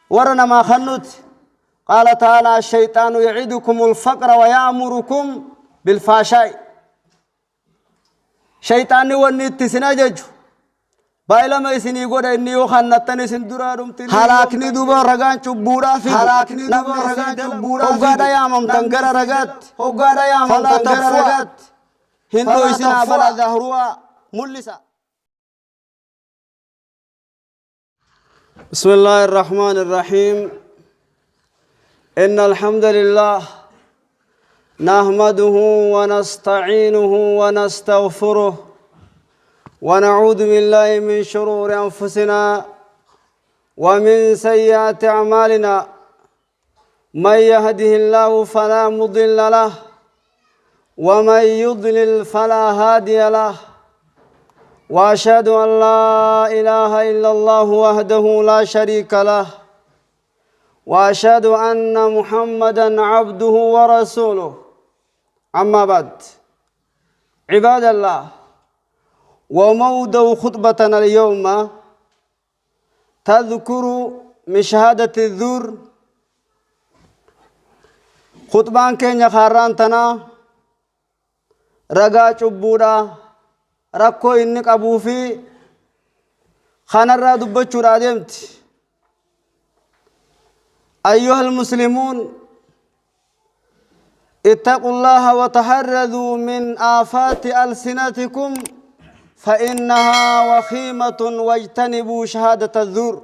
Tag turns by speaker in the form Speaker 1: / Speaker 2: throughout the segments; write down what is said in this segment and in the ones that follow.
Speaker 1: Warra namaa kannuuti. Qaala ta'aalaa ashayxaanu yacidukumul faqra wa ya'murukum bilfaashaa'i. Shayxaanni wanni itti isin ajaju baay'ilama isinii godha inni yoo kannattan isin duraa dhumti. Halaakni duuba ragaan cubbuudhaa fidu.
Speaker 2: Halaakni duuba
Speaker 1: Namni
Speaker 2: ragaan
Speaker 1: isii dalagu.
Speaker 2: cubbuudhaa
Speaker 1: Hoggaadha
Speaker 2: fidu.
Speaker 1: yaamamtan
Speaker 2: Namni
Speaker 1: gara
Speaker 2: isii
Speaker 1: ragaatti.
Speaker 2: dalagu. Hoggaadha yaamamtan
Speaker 1: Falaa
Speaker 2: gara
Speaker 1: taffu'a.
Speaker 2: ragaatti.
Speaker 1: Hin
Speaker 2: Falaa
Speaker 1: dhoysinaa
Speaker 2: taffu'a.
Speaker 1: balaa zahru'aa mul'isa. بسم الله الرحمن الرحيم إن الحمد لله نحمده ونستعينه ونستغفره ونعوذ بالله من شرور أنفسنا ومن سيئات أعمالنا من يهده الله فلا مضل له ومن يضلل فلا هادي له واشهد ان لا اله الا الله وحده لا شريك له واشهد ان محمدا عبده ورسوله اما بعد عباد الله وموضوع خطبتنا اليوم تذكر من شهادة الزور خطبان كينيا خاران تنا ragaa cubbuudha rakkoo inni qabuu fi kanarraa dubbachuudha adeemti أيها المسلمون اتقوا الله وتحرزوا من آفات ألسنتكم فإنها وخيمة واجتنبوا شهادة الزور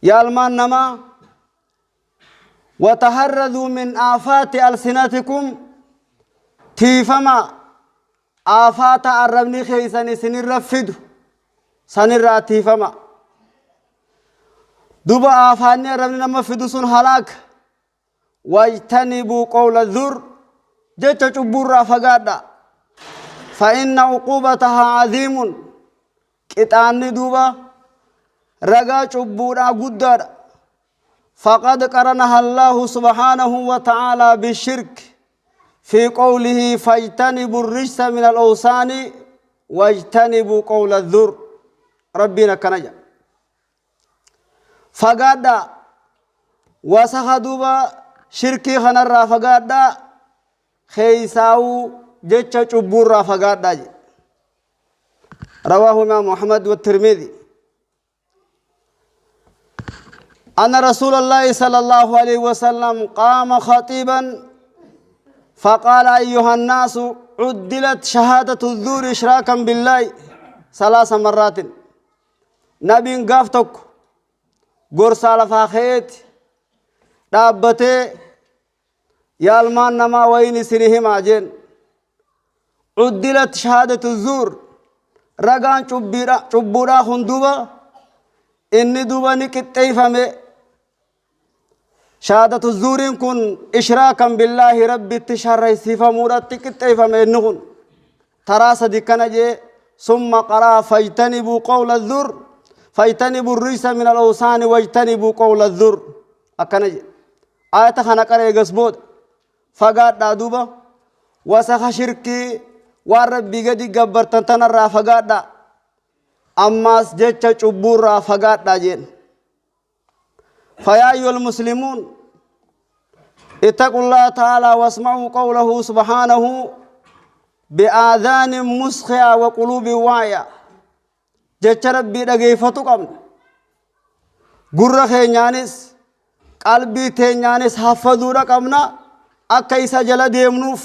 Speaker 1: يا المان نما وتحرزوا من آفات ألسنتكم تيفما آفات الربني خيسن سن رفدو سن تيفما دوبا آفاني الربني نما فدو سن هلاك واجتنبوا قول الزور جتش cubbuurraa fagaadha فإن عقوبتها عظيم qixaanni duuba ragaa cubbuudhaa guddaadha فقد قرنها الله سبحانه وتعالى بالشرك في قوله فاجتنبوا الرجس من الأوثان واجتنبوا قول الزور ربنا كنجا fagaadha wasaka duuba shirkii kanarraa fagaadha keeysaawuu jecha cubbuurraa fagaadha jedhe رواه إمام محمد والترمذي أن رسول الله صلى الله عليه وسلم قام خطيبا فقال أيها الناس عدلت شهادة الزور إشراكا بالله ثلاث مرات نبي قافتك gorsaa lafaa ka'eeti dhaabbatee yaa ilmaan namaa wayin isin himaa jeen cuddilat shahaadatu zuur ragaan cubbuudhaa kun duuba inni duuba ni qixxeeyfame shahaadatu zuuriin kun ishraakan billaahi rabbitti sharraysiifamuudhatti qixxeeyfame inni kun taraa sadi kana jee summa qaraa fajtanibuu qawla zur fajtanibuu rijsa min alawsaani wajtanibuu qawla zur akkana jee ayata kana qara eegas booda fagaadhaa duuba wasaka shirkii waan rabbii gadi gabbartan tanarraa fagaadhaa ammaas jecha cubbuurraa fagaadhaa jeen فيا أيها المسلمون اتقوا الله تعالى واسمعوا قوله سبحانه بآذان مسخية وقلوب واعية jecha rabbii dhageeffatu qabna gurra keenyaanis qalbii teenyaanis haffazuudha qabna akka isa jala deemnuuf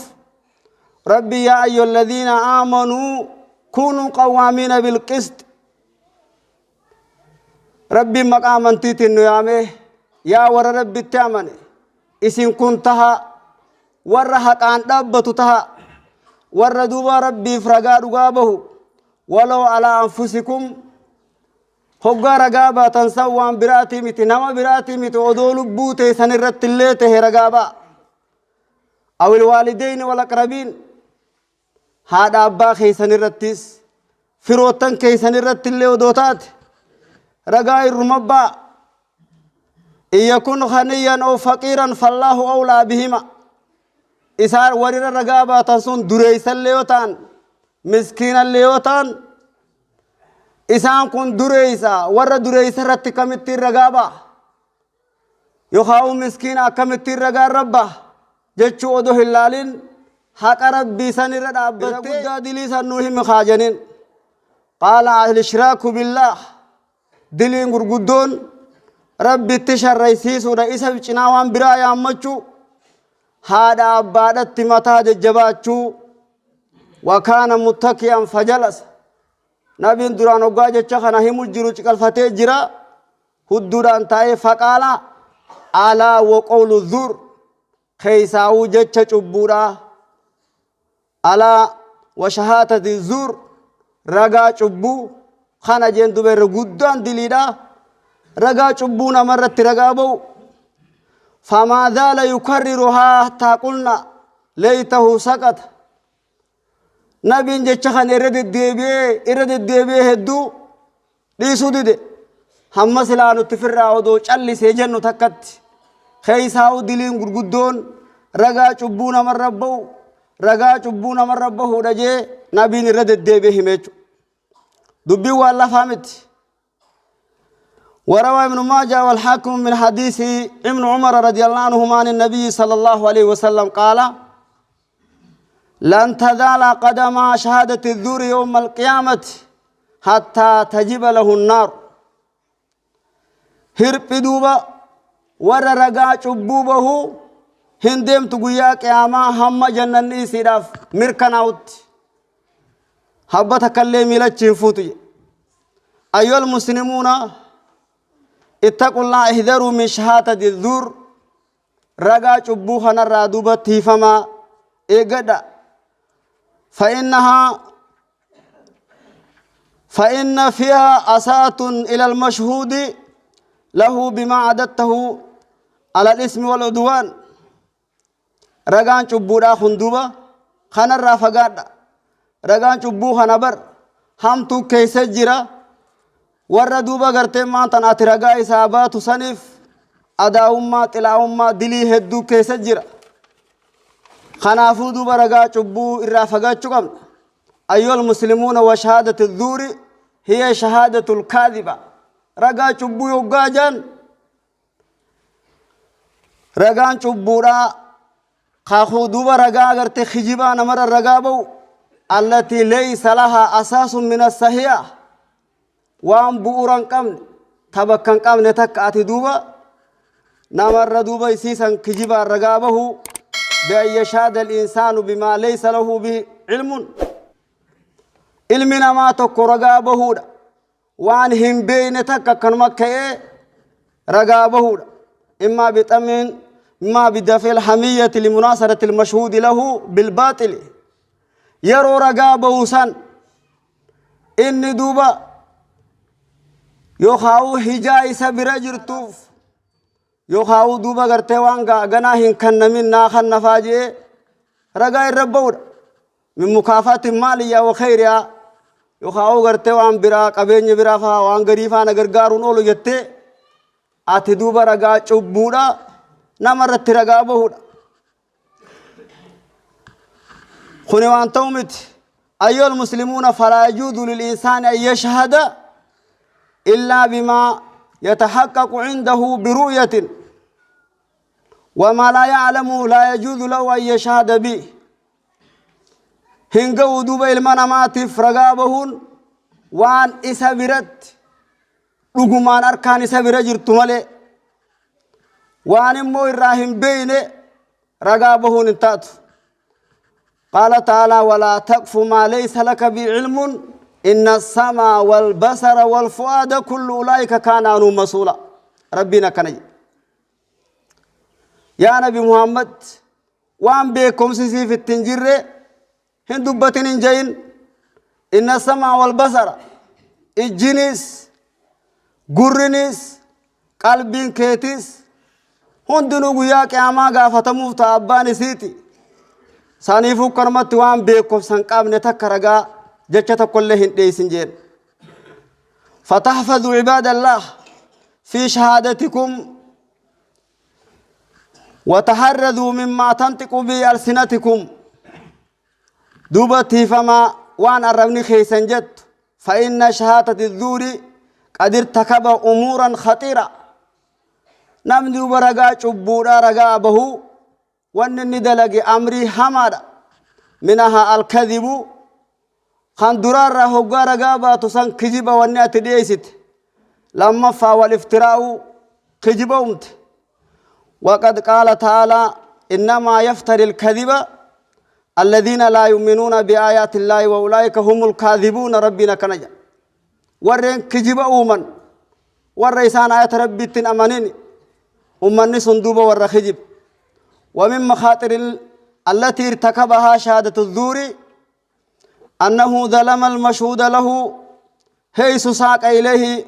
Speaker 1: rabbi yaa ayyuha alladhiina aamanuu kunuu qawwaamiina bilqist rabbiin maqaa amantiitiin nu yaamee yaa warra rabbitti amane isin kun taha warra haqaan dhaabbatu taha warra duuba rabbiif ragaa dhugaa bahu walaw alaa anfusikum hoggaa ragaa baatan san waan biraatii miti nama biraatii miti odoo lubbuu teessan irratti illee tahe ragaa ba'a awil waalideyni wal aqrabiin haadha abbaa keessan irrattis firoottan keessan irratti illee odoo taate ragaa irruma ba'a in yakun ghaniyan aw faqiiran fallaahu awlaa bihima isaan warira ragaa baatan sun dureessallee yoo ta'an miskiinallee yoo ta'an Isaan kun dureeysa, warra dureeysa irratti akkamittiin ragaa ba'a? Yookaan miskiina akkamittiin ragaa irra ba'a? Jechuu odoo hin laalin haqa Rabbii san irra dhaabbattee guddaa dilii san nuu himi kaa janiin. Qaala al-ishraaku billaah, diliin gurguddoon Rabbitti sharraysiisuudha, isa cinaa waan biraa yaammachuu, haadha abbaadhatti mataa jajjabaachuu. Wakaana muttaki'an fajalasa, Nabiin duraan hoggaa jecha kana himu jiru ciqalfatee jira, hudduudhaan taa'ee. Faqaala alaa waqoolu zur, keeysaa'uu jecha cubbuudha, alaa wa shahaatati zur, ragaa cubbuu kana jeen. Duba irra guddaan diliidha ragaa cubbuu namarratti ragaa ba'u. Famaa zaala yukarriruhaa hattaa qulna leeytahu saqata. Nabiin jecha kana irra deddeebi'ee irra deddeebi'ee hedduu dhiisuu dide. Hamma silaa nutti firraa odoo callisee jennu takkatti. Keeysaa'u diliin gurguddoon ragaa cubbuu namarra ba'u, ragaa cubbuu namarra bahuudha jee nabiin irra deddeebi'ee hime jechuudha. Dubbiin waan lafaa miti. وروى ابن ماجه والحاكم من حديث ابن عمر رضي الله عنهما عن النبي صلى الله عليه وسلم قال: لن تزال قدم شهادة الزور يوم القيامة حتى تجب له النار. Hirphi duuba warra ragaa cubbuu bahu hin deemtu guyyaa qiyaamaa hamma jannanni isiidhaaf mirkanaa'utti. Habba takkallee miilachi hin fuutu jedhe. أيها المسلمون، اتقوا الله، احذروا من شهادة الزور. Ragaa cubbuu kanarraa duuba tiifamaa eeggadha. فإن فيها أساءة إلى المشهود له بما عددته على الإثم والعدوان. Ragaan cubbuudhaa kun duuba kanarraa fagaadha. Ragaan cubbuu kana bar hamtuu keessa jira. Warra duuba gartee maantan ati ragaa isaa baatu saniif adaa'ummaa, xilaa'ummaa, dilii hedduu keessa jira. Kanaafuu duuba ragaa cubbuu irraa fagaachuu qabna. أيها المسلمون، وشهادة الزور هي شهادة الكاذبة. Ragaa cubbuu yoggaa jaan, ragaan cubbuudhaa kaakuu duuba ragaa gartee kijibaa namarra ragaa ba'u, التي ليس لها أساس من الصحة, waan bu'uura hin qabne, ta bakka hin qabne takka ati duuba namarra duuba isiisan kijibaan ragaa bahu. بأن يشهد الإنسان بما ليس له به علم, ilmi namaa tokko ragaa bahuudha waan hin beeyne takka akkanuma ka'ee ragaa bahuudha. إما بطمع، إما بدافع الحمية لمناصرة المشهود له بالباطل. Yeroo ragaa bahu san inni duuba yookaan hijaa isa bira jirtuuf yookaan duuba gartee waan ganaa hin kennamin naa kan nafaa jee ragaa irra ba'uudha. من مكافأة مالية وخيرها, yookaan gartee waan biraa, qabeenya biraa faa, waan garii faana gargaaruun oolu jettee ati duuba ragaa cubbuudha nama irratti ragaa bahuudha. Kuni waan ta'u miti. أيها المسلمون، فلا يجوز للإنسان أن يشهد إلا بما يتحقق عنده برؤية، وما لا يعلم لا يجوز له أن يشهد به. Hin ga'u duuba ilma namaatiif ragaa bahuun waan isa biratti dhugumaan harkaan isa bira jirtu malee, waan immoo irraa hin beeyne ragaa bahuun hin taatu. قال تعالى: ولا تقف ما ليس لك به علم، إن السمع والبصر والفؤاد كل أولئك كان عنه مسؤولا. ربنا كان yaa Nabi Muhammad, waan beekumsi siif itti hin jirre hin dubbatin hin jayin. إن السمع والبصر, ijjinis, gurrinis, qalbiin keetis hundinuu guyyaa qiyaamaa gaafatamuuf ta'a abbaan isiiti. Saniifuu kanumatti waan beekumsa hin qabne takka ragaa jecha tokkollee hin dhiyeessin jeen. فتحفظوا عباد الله في شهادتكم، وتحرزوا مما تنطق به ألسنتكم. Duuba tiifamaa waan arrabni keeysan jettu. فإن شهادة الزور قد ارتكب أمورا خطيرة. Namni duuba ragaa cubbuudhaa ragaa bahu wanni inni dalage amrii hamaadha. Minahaa alkadibu kan duraarraa hoggaa ragaa baatu san kijiba wanni ati dhiyeessite. Lammaffaa wal iftiraa'u kijiba uumte. وقد قال تعالى إنما يفتري الكذب الذين لا يؤمنون بآيات الله وأولئك هم الكاذبون. ربنا كنجا warreen kijiba uuman warra isaan ayata rabbiittiin amanin ummanni sun duuba warra kijib. ومن مخاطر التي ارتكبها شهادة الزور أنه ظلم المشهود له حيث ساق إليه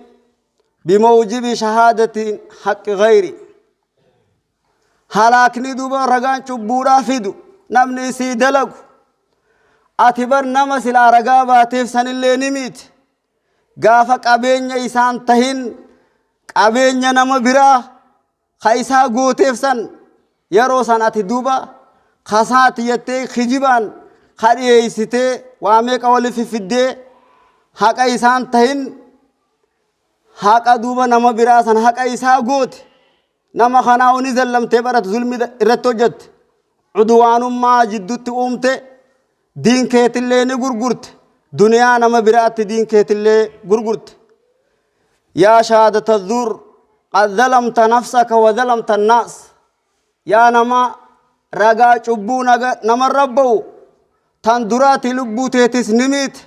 Speaker 1: بموجب شهادة حق غيره. Halaakni duuba ragaan cubbuudhaa fidu namni isii dalagu ati bar nama silaa ragaa baateef sanillee ni miite. Gaafa qabeenya isaan tahin qabeenya nama biraa ka isaa gooteef san yeroo san ati duuba kasaati jettee kijibaan ka dhiyeessitee waa meeqa wali fiffiddee haqa isaan tahin haqa duuba nama biraa san haqa isaa goote. Nama kanaa ni zallamtee baratu zulmi irratti hojjette, cudwaanummaa jidduutti uumte, diin keetillee ni gurgurte, duniyaa nama biraatti diin keetillee gurgurte. Yaa shahaadata zuur qad zalamta nafsaka wa zalamta annaas. Yaa nama ragaa cubbuu namarra ba'u tan duraati lubbuu teetis ni miite,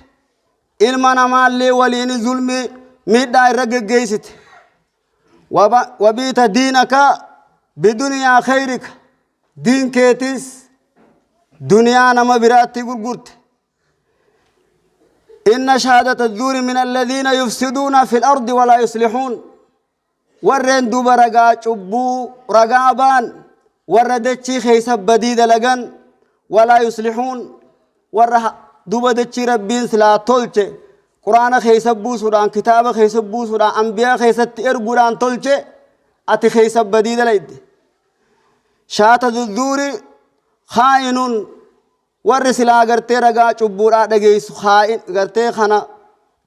Speaker 1: ilma namaallee waliin zulmii miidhaa irra geggeessite. Wabiita diinaka biduniyaa khayrika, diin keetis duniyaa nama biraatti gurgurte. إن شهادة الزور من الذين يفسدون في الأرض ولا يصلحون. Warreen duuba ragaa cubbuu ragaa baan warra dachii keessa badii dalagan, ولا يصلحون, warra duuba dachii rabbiin silaa tolche quraana keessa buusuudhaan, kitaaba keessa buusuudhaan, ambiyaa keessatti erguudhaan tolche ati keessa badii dalayde. شاهد الزور خائن. Warri silaa gartee ragaa cubbuudhaa dhageessu خائن gartee kana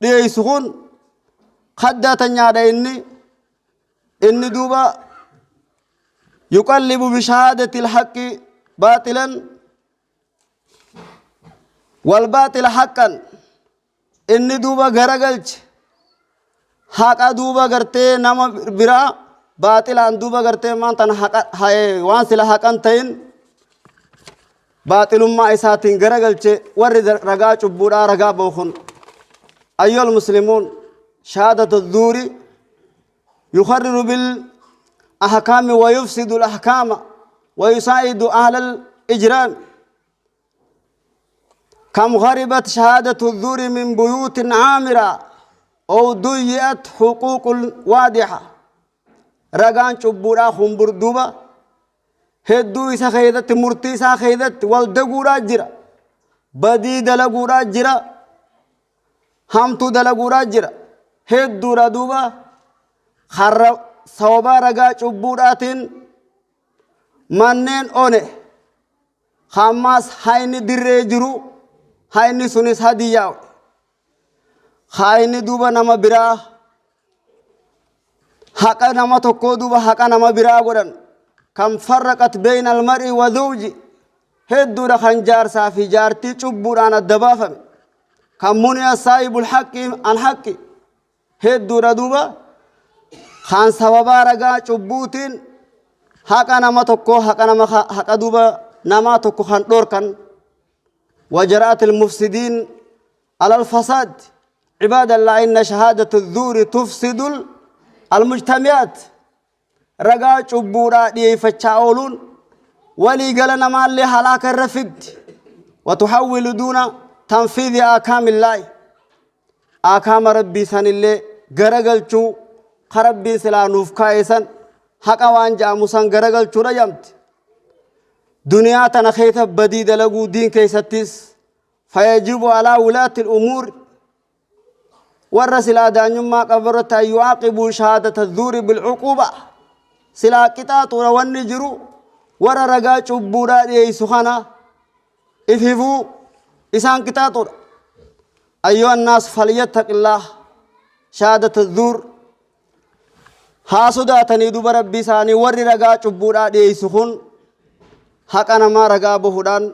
Speaker 1: dhiyeessu kun kaddatanyaadha. Inni duuba يقلب بشهادة الحق باطلا والباطل حقا. Inni duuba garagalche haqa duuba gartee nama biraa baaxilaan duuba gartee maantan haqa waan sila haqan ta'in baaxilummaa isaatiin garagalche warri ragaa cubbuudhaa ragaa ba'u kun. أيها المسلمون، شهادة الزور يخرر بالأحكام ويفسد الأحكام ويساعد أهل الإجرام. كم خربت شهادة الزور من بيوت عامرة أو ضيعت حقوق واضحة. Ragaan cubbuudhaa humbur duuba hedduu isa keeysatti murtii isaa keeysatti wal daguudhaa jira, badii dalaguudhaa jira, hamtuu dalaguudhaa jira hedduudha. Duuba harra sababaa ragaa cubbuudhaatiin manneen one hammaas hayni dirree jiru hayni sunis hadiyyaa hayni duuba nama biraa haqa nama tokkoo duuba haqa nama biraa godhan. كم فرقت بين المرء وزوجه. Hedduudha kan jaarsaa fi jaartii cubbuudhaan adda baafame. كم منع صاحب الحق عن حقه. Hedduudha duuba kan sababaa ragaa cubbuutiin haqa nama tokkoo haqa nama haqa duuba namaa tokko kan dhorkan. وجرأة المفسدين على الفساد. عباد الله، إن شهادة الزور تفسد المجتمعات. Ragaa cubbuudhaa dhiyeeffachaa ooluun walii gala namaallee halaaka irra fiddi. وتحول دون تنفيذ أحكام الله. Ahkaama rabbii sanillee garagalchuu ka rabbiin silaa nuuf kaa'e san haqa waan ja'amu san garagalchuudha jamti. Duniyaa tana keessa badii dalaguu diin keessattis. فيجب على ولاة الأمور, warra silaa daanyummaa qabu irratti, أن يعاقبوا شهادة الزور بالعقوبة. Silaa qixaaxuudha wanni jiru warra ragaa cubbuudhaa dhiyeessu kana ififuu isaan qixaaxuudha. Ayyuha annaas falyattaqillaah shahaadata zuur haa sodaatanii duba rabbii isaanii warri ragaa cubbuudhaa dhiyeessu kun haqa namaa ragaa bahuudhaan.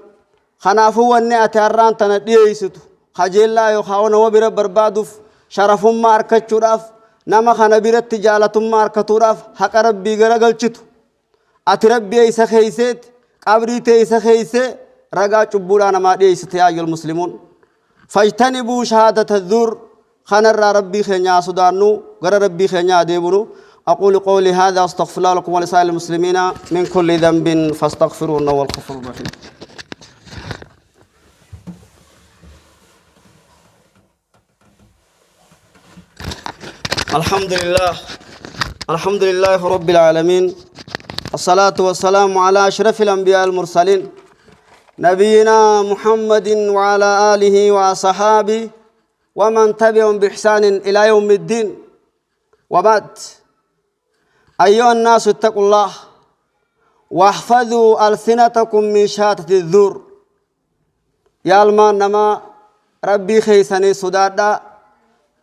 Speaker 1: Kanaafuu wanni ati har'aan tana dhiyeessitu kajeellaa yookaan nama bira barbaaduuf, sharafummaa arkachuudhaaf, nama kana biratti jaalatummaa arkatuudhaaf haqa rabbii garagalchitu. Ati rabbii isa keeyseet qabrii tee isa keeysee ragaa cubbuudhaa namaa dhiyeessite. Yaa ayyuhal muslimuun, fajtanibuu shahaadata zuur. Kanarraa rabbii keenya haa sodaannu, gara rabbii keenya haa deebinu. أقول قولي هذا أستغفر الله لكم ولسائر المسلمين من كل ذنب فاستغفروه إنه هو الغفور الرحيم. الحمد لله، الحمد لله رب العالمين، الصلاة والسلام على أشرف الأنبياء المرسلين، نبينا محمد وعلى آله وصحابه ومن تبعهم بإحسان إلى يوم الدين، وبعد. أيها الناس، اتقوا الله واحفظوا ألسنتكم من شهادة الزور. Yaa ilmaan namaa, rabbii keeysanii sodaadhaa,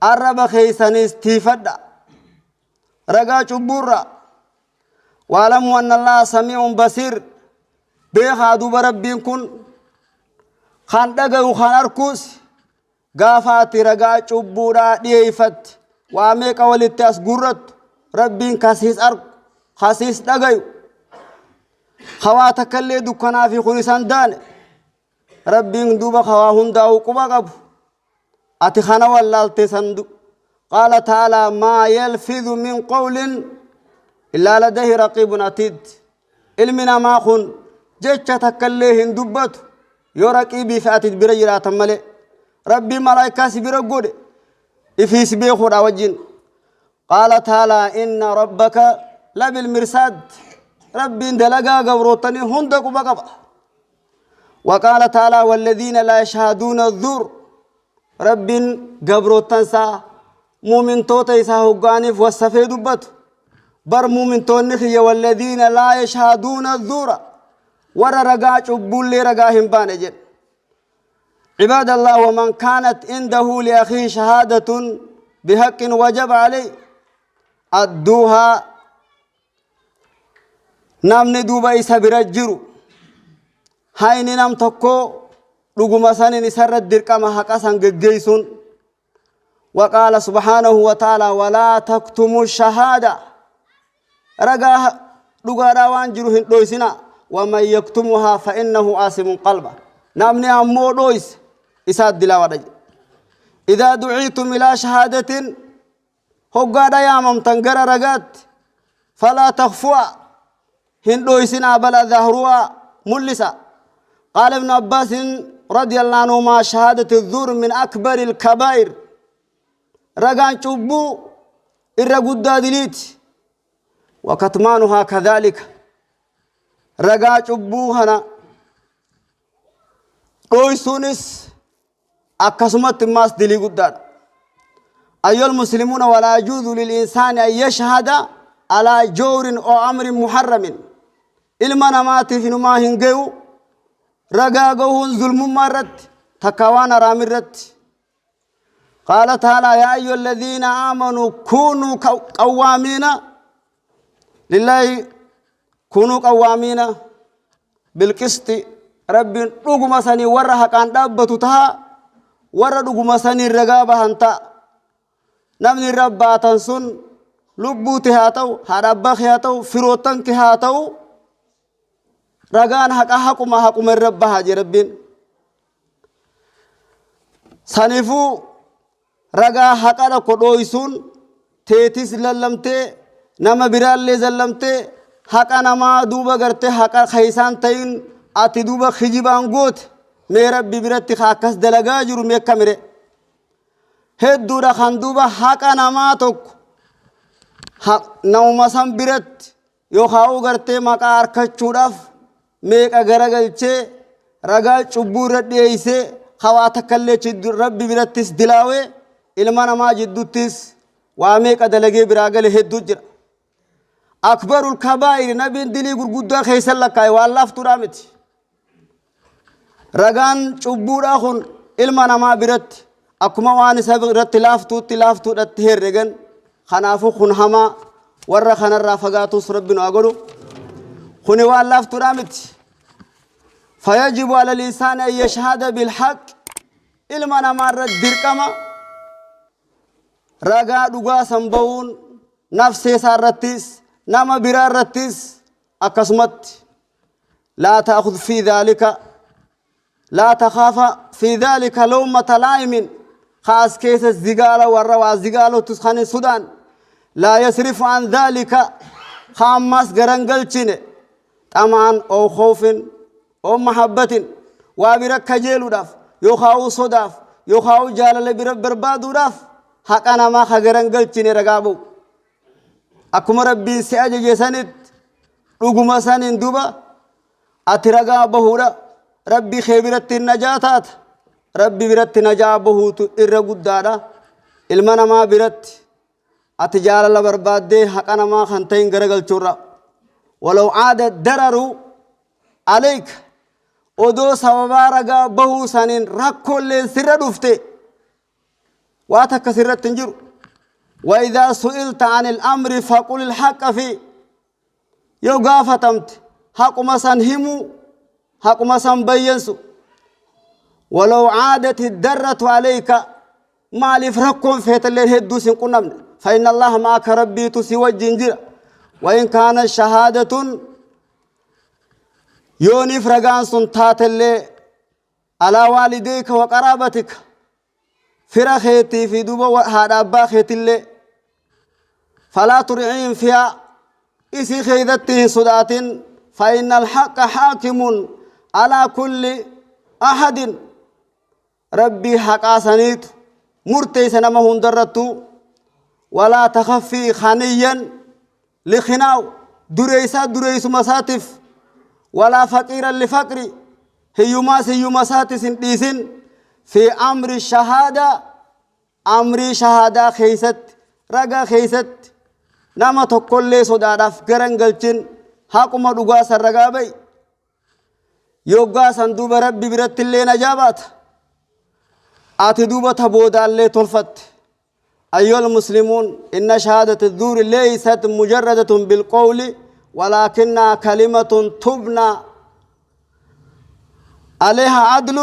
Speaker 1: arraba keeysaniis tiifadha ragaa cubbuurra. واعلموا أن الله سميع بصير. Beekaa duuba, rabbiin kun kan dhagayu, kan arkuus. Gaafa ati ragaa cubbuudhaa dhiyeeyfatte, waa meeqa walitti as gurrattu, rabbiin kasiis arku, kasiis dhagayu, hawaa takkallee dukkanaa fi kun isan daane, rabbiin duuba hawaa hundaa'uu quba qabu. Ati kana wallaalte san. قال تعالى: ما يلفظ من قول إلا لديه رقيب عتيد. Ilmi namaa kun jecha takkallee hin dubbatu yoo raqiibii fi atiid bira jiraatan malee. Rabbii malaayikaa si bira godhe ifiis beekuudha wajjin. قال تعالى: إن ربك لبالمرصاد. Rabbiin dalagaa gabrootanii hunda quba qaba. وقال تعالى: والذين لا يشهدون الزور. Rabbiin gabrootansaa muumintoota isaa hoggaaniif wasafee dubbatu, bar muumintoonni kiyya والذين لا يشهدون الزور, warra ragaa cubbuullee ragaa hin baane jedhe. عباد الله، ومن كانت عنده لأخيه شهادة بحق وجب عليه أدوها. Namni duuba isa bira jiru hayni nam tokko dhuguma sanin isarra dirqama haqa san geggeeysun. وقال سبحانه وتعالى: ولا تكتموا الشهادة. Ragaa dhugaadhaa waan jiru hin dhoysina. ومن يكتمها فإنه آثم قلبه. Namni ammoo dhoyse isaat dilaawadha. إذا دعيتم إلى شهادة, hoggaadha yaamamtan gara ragaatti, فلا تخفوها, hin dhoysinaa, بل أظهروها, mul'isa. قال ابن عباس رضي الله عنهما: شهادة الزور من أكبر الكبائر. Ragaan cubbuu irra guddaa diliiti. وكتمانها كذلك. Ragaa cubbuu kana dhoysuunis akkasumatti immaas dilii guddaadha. أيها المسلمون، ولا يجوز للإنسان أن يشهد على جور أو أمر محرم. Ilma namaatiif inumaa hin gayu ragaa gahuun zulmummaa irratti takka waan haraam irratti. قال تعالى: يا أيها الذين آمنوا كونوا قوامين لله، كونوا قوامين بالقسط. Rabbiin dhuguma sanii warra haqaan dhaabbatu taha, warra dhuguma sanii ragaa bahan ta'a. Namni irra baatan sun lubbuuti haa ta'u, haadha abbaa kee haa ta'u, firoottan kee haa ta'u, ragaan haqa haquma haquma irra baha jee rabbiin. Saniifuu ragaa haqa tokko dhooysuun teetis lallamtee, nama biraallee zallamtee, haqa namaa duuba gartee haqa keeysaan ta'in ati duuba kijibaan goote. Mee rabbi biratti ka akkas dalagaa jiru mee akkamire? Hedduudha kan duuba haqa namaa tokko namuma san biratti yookaan gartee maqaa harkachuudhaaf meeqa garagalchee ragaa cubbuu irra dhiyeeysee, hawaa takkallee rabbi birattis dilaawee, ilma namaa jidduttis waa meeqa dalagee biraa gale hedduu jira. أكبر الكبائر, nabiin dilii gurguddaa keeysan lakkaa'e, waan laaftuudhaa miti. Ragaan cubbuudhaa kun ilma namaa biratti Akkuma waan isa irratti laaftuutti laaftuudhatti herregan. Kanaafuu kun hamaa warra kanarraa fagaatus Rabbi nu haa godhu. Kuni waan laaftuudhaa miti. Fayajibu ala lisaani an yashhada bilhaq. Ilma namaarra dirqama ragaa dhugaa san bahuun nafsee isaa irrattis nama biraa irrattis akkasumatti. Laa ta'khudh fi dhaalika laa takhaafa fi dhaalika lawmata laa'imin, ka as keessa zigaala warra waa zigaalottus kan hin sudaan. Laa yasrifu an dhaalika, ka ammas garan galchine xamaan oo khoofin oo mahabbatin, waa bira kajeeluudhaaf yookaan sodaaf yookaan jaalala bira barbaaduudhaaf haqa namaa ka garan galchine ragaa ba'u. Akkuma Rabbiin si ajaje sanitti dhuguma saniin duba ati ragaa bahuudha. Rabbi kee biratti najaa taata. Rabbi biratti najaa bahuutu irra guddaadha. Ilma namaa biratti ati jaalala barbaaddee haqa namaa kan ta'in garagalchuurra. Walaw aada dararu aleyka, odoo sababaa ragaa bahuu saniin rakkoolleen sirra dhufte waa takka sirratti hin jiru. وإذا سئلت عن الأمر فقل الحق فيه. Yoo gaafatamte haquma san himuu, haquma san bayyansu. ولو عادت الدرة عليك, maaliif rakkoon feetalleen hedduu sin qunnamne, فإن الله معك, Rabbiitu si wajjin jira. وإن كان شهادة, yooniif ragaan sun taatellee على والديك وقرابتك, fira keetii fi duuba haadha abbaa keetillee, فلا ترعيهم فيها, isii keeydatti hin sodaatin. فإن الحق حاكم على كل أحد, Rabbii haqaa saniitu murteeysa nama hundarrattu. ولا تخف فيه غنيا لغناه, dureeysaa dureeysuma isaatiif, ولا فقيرا لفقره, hiyyumaas hiyyuma isaatis hin dhiisin. في أمر الشهادة, amrii shahaadaa keeysatti, ragaa keeysatti nama tokkollee sodaadhaaf garan galchin. Haquma dhugaa san ragaa ba'i. Yoggaa san duuba Rabbi biratti illee najaa baata. Ati duuba ta boodaallee tolfatte. أيها المسلمون، إن شهادة الزور ليست مجردة بالقول ولكنها كلمة تبنى عليها عدل.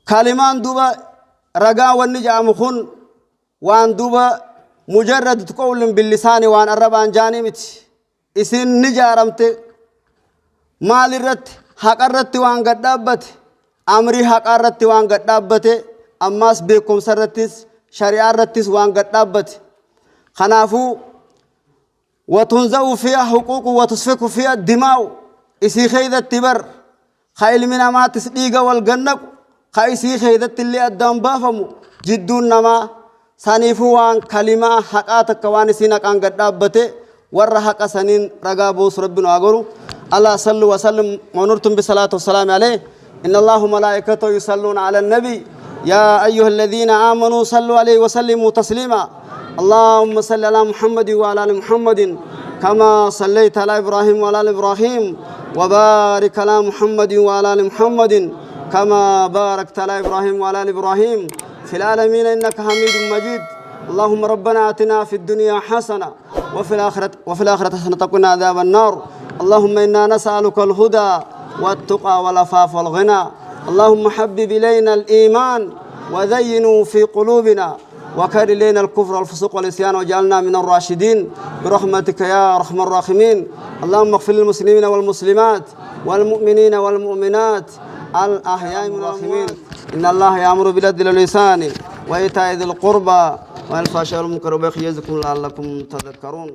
Speaker 1: Kalimaan duuba ragaa wanni jedhamu kun waan duuba مجرد قول باللسان, waan arrabaan jaanii miti. Isin ni jaaramte. Maal irratti? Haqa irratti waan gad dhaabbate, amrii haqaa irratti waan gad dhaabbate, ammaas beekumsa irrattis shari'aa irrattis waan gad dhaabbate. Kanaafuu وتنزع فيها حقوق وتسفك فيها الدماء, isii keeydatti bar ka ilmi namaatis dhiiga wal gannaqu, ka isii keeydatti illee addaan baafamu jidduun namaa. Saniifuu waan kalimaa haqaa takka waan isiin haqaan gad dhaabbate warra haqa saniin ragaa buusu Rabbi nu haa godhu. الله صلوا وسلم ونرتم بالصلاة والسلام عليه. إن الله وملائكته يصلون على النبي يا أيها الذين آمنوا صلوا عليه وسلموا تسليما. اللهم صل على محمد وعلى آل محمد كما صليت على إبراهيم وعلى آل إبراهيم، وبارك على محمد وعلى آل محمد كما باركت على إبراهيم وعلى آل إبراهيم في العالمين إنك حميد مجيد. اللهم ربنا آتنا في الدنيا حسنة وفي الآخرة حسنة وقنا عذاب النار. اللهم إنا نسألك الهدى والتقى والعفاف والغنى. اللهم حبب إلينا الإيمان وزينه في قلوبنا وكره إلينا الكفر والفسوق والعصيان واجعلنا من الراشدين برحمتك يا أرحم الراحمين. اللهم اغفر للمسلمين والمسلمات والمؤمنين والمؤمنات الأحياء من الراحمين. إن الله يأمر بالعدل والإحسان وإيتاء ذي القربى والفحشاء والمنكر والبغي يعظكم لعلكم تذكرون.